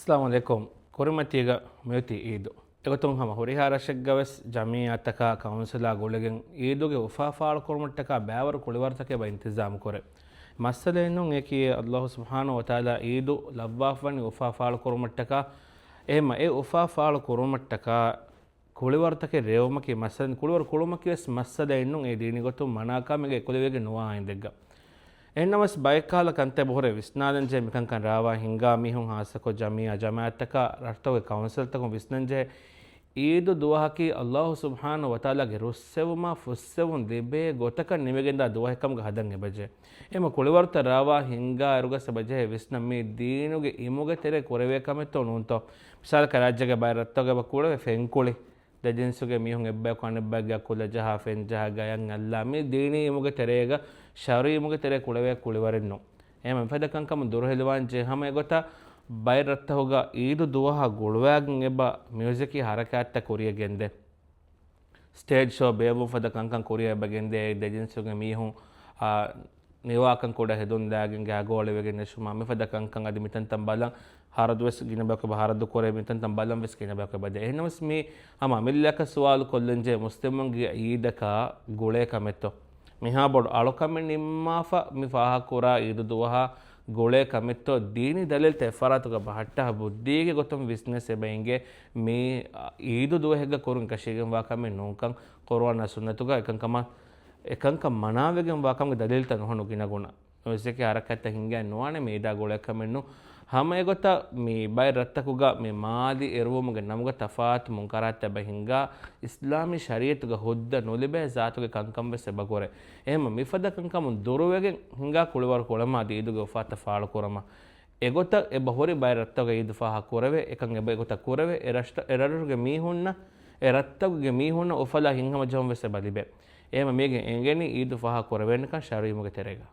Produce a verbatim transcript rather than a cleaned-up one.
އައްސަލާމު ޢަލައިކުމް. ކުރިމަތީގަ މިއޮތީ އީދު. އެގޮތުން ހަމަ ހުރިހާ ރަށެއްގަވެސް ޖަމިއްޔާތަކާ ކައުންސިލާ ގުޅިގެން އީދުގެ އުފާ ފާޅުކުރުމަށްޓަކާ ބައިވަރު ކުޅިވަރުތަކެއް އެބަ އިންތިޒާމު ކުރޭ. މައްސަލައެއް ނޫން އެކީ، އައްލާހު ސުބްޙާނަހު ވަތަޢާލާ އީދު ލައްވާފަވަނީ އުފާ ފާޅުކުރުމަށްޓަކާ. އެހެންމަ އެ އުފާ ފާޅު ކުރުމަށްޓަކާ ކުޅިވަރުތަކެއް ރޭވުމަކީ މައްސަލަ، ކުޅިވަރު ކުޅުމަކީ ވެސް މައްސަލައެއް ނޫން. އެ ދީނީ ގޮތުން މަނާކަމެއްގެ އެކުލެވިގެން ނުވާ އިނދެއްގަ. އެހެންނަމަވެސް ބައެއް ކަހަލަ ކަންތައް އެބަހުރޭ ވިސްނާލަން ޖެހޭ މިކަންކަން ރާވާ ހިންގާ މީހުން، ހާއްސަކޮށް ޖަމިއްޔާ ޖަމާޢަތްތަކާ ރަށުތަކުގެ ކައުންސިލްތަކުން ވިސްނަން ޖެހޭ އީދު ދުވަހަކީ އައްލާހު ސުބްޙާނަހު ވަތަޢާލާގެ ރުއްސެވުމާ ފުއްސެވުން ލިބޭ ގޮތަކަށް ނިމިގެންދާ ދުވަހެއް ކަމުގަ ހަދަން އެބަޖެހޭ. އެމަ ކުޅިވަރުތައް ރާވާ ހިންގާ އިރުގަސް އެބަޖެހޭ ވިސްނަން މީ ދީނުގެ އިމުގެ ތެރޭ ކުރެވޭ ކަމެއްތޯ ނޫންތޯ؟ މިސާލަކަށް ރާއްޖޭގެ ބައެއް ރަށްތަކުގަ އެބަ ކުޅެވޭ ފެންކުޅި. ދެ ޖިންސުގެ މީހުން އެއްބަޔަކު އަނެއްބަޔަކު ގެއަށް ކުލަ ޖަހާ، ފެން ޖަހާ، ގަޔަށް އައްލާ، މި ދީނީ އިމުގެ ތެރޭގަ، ޝަރުޢީ އިމުގެ ތެރޭ ކުޅެވޭ ކުޅިވަރެއް ނޫން. އެހެން މިފަދަ ކަންކަމުން ދުރުހެލިވާން ޖެހޭ ހަމަ އެގޮތަށް ބައެއް ރަށްތަކުގަ އީދު ދުވަހާ ގުޅުވާގެން އެބަ މިއުޒިކީ ހަރަކާތްތައް ކުރިޔަށް ގެންދޭ. ސްޓޭޖް ޝޯ ބޭއްވުން ފަދަ ކަންކަން ކުރިޔަށް އެބަ ގެންދޭ. ދެ ޖިންސުގެ މީހުން، އާ، ނިވާކަން ކުޑަ ހެދުން ލާގެން ގާގޯޅިވެގެން ނެށުމާ މިފަދަ ކަންކަން އަދި މިތަންތަން ބަލަން ހަރަދުވެސް ގިނަ ބަޔަކު އެބަ ހަރަދު ކުރޭ، މިތަންތަން ބަލަން ވެސް ގިނަ ބަޔަކު އެބަ ދޭ. އެހެންނަމަވެސް މީ ހަމަ އަމިއްލައަކަށް ސުވާލު ކޮށްލަން ޖެހޭ މުސްލިމުންގެ އީދަކާ ގުޅޭ ކަމެއްތޯ؟ މިހާ ބޮޑު އަޅުކަމެއް ނިންމާފަ މި ފާހަގަކުރާ އީދު ދުވަހާ ގުޅޭ ކަމެއްތޯ؟ ދީނީ ދަލީލްތައް އެއްފަރާތުގަ ބަހައްޓާ ބުއްދީގެ ގޮތުން ވިސްނަސް އެބަ އިނގޭ މީ އީދު ދުވަހެއްގަ ކުރުން އެކަށީގެންވާ ކަމެއް ނޫންކަން. ޤުރުއާނާ ސުންނަތުގަ އެކަންކަމަށް އެކަންކަން މަނާވެގެންވާ ކަމުގެ ދަލީލްތައް ނުހަނު ގިނަގުނަ. މިއުޒިކީ ހަރަކާތްތައް ހިންގައި ނުވާނެ މި އީދާ ގުޅޭ ކަމެއް ނޫން. ހަމަ އެގޮތަށް މި ބައެއް ރަށްތަކުގަ މި މާލި އެރުވުމުގެ ނަމުގަ ތަފާތު މުންކަރާތްތައް އެބަ ހިންގާ، އިސްލާމީ ޝަރީޢަތުގަ ހުއްދަ ނުލިބޭ ޒާތުގެ ކަންކަން ވެސް އެބަ ކުރޭ. އެހެންމަ މިފަދަ ކަންކަމުން ދުރުވެގެން ހިންގާ ކުޅިވަރު ކުޅަމާ އީދުގެ އުފާތައް ފާޅުކުރަމާ. އެގޮތަށް އެބަ ހުރި ބައެއް ރަށްތަކުގަ އީދު ފާހަގަ ކުރެވޭ، އެކަން އެބަ އެގޮތަށް ކުރެވޭ، އެ ރަށްތަ-، އެ ރަށުގެ މީހުންނަށް، އެ ރަށްތަކުގެ މީހުންނަށް އުފަލާ ހިތްހަމަޖެހުން ވެސް އެބަ ލިބޭ. އެހެންމަ މީގެން އެނގެނީ އީދު ފާހަގަ ކުރެވޭނެކަން ޝަރުޢީ އިމުގެ ތެރޭގަ.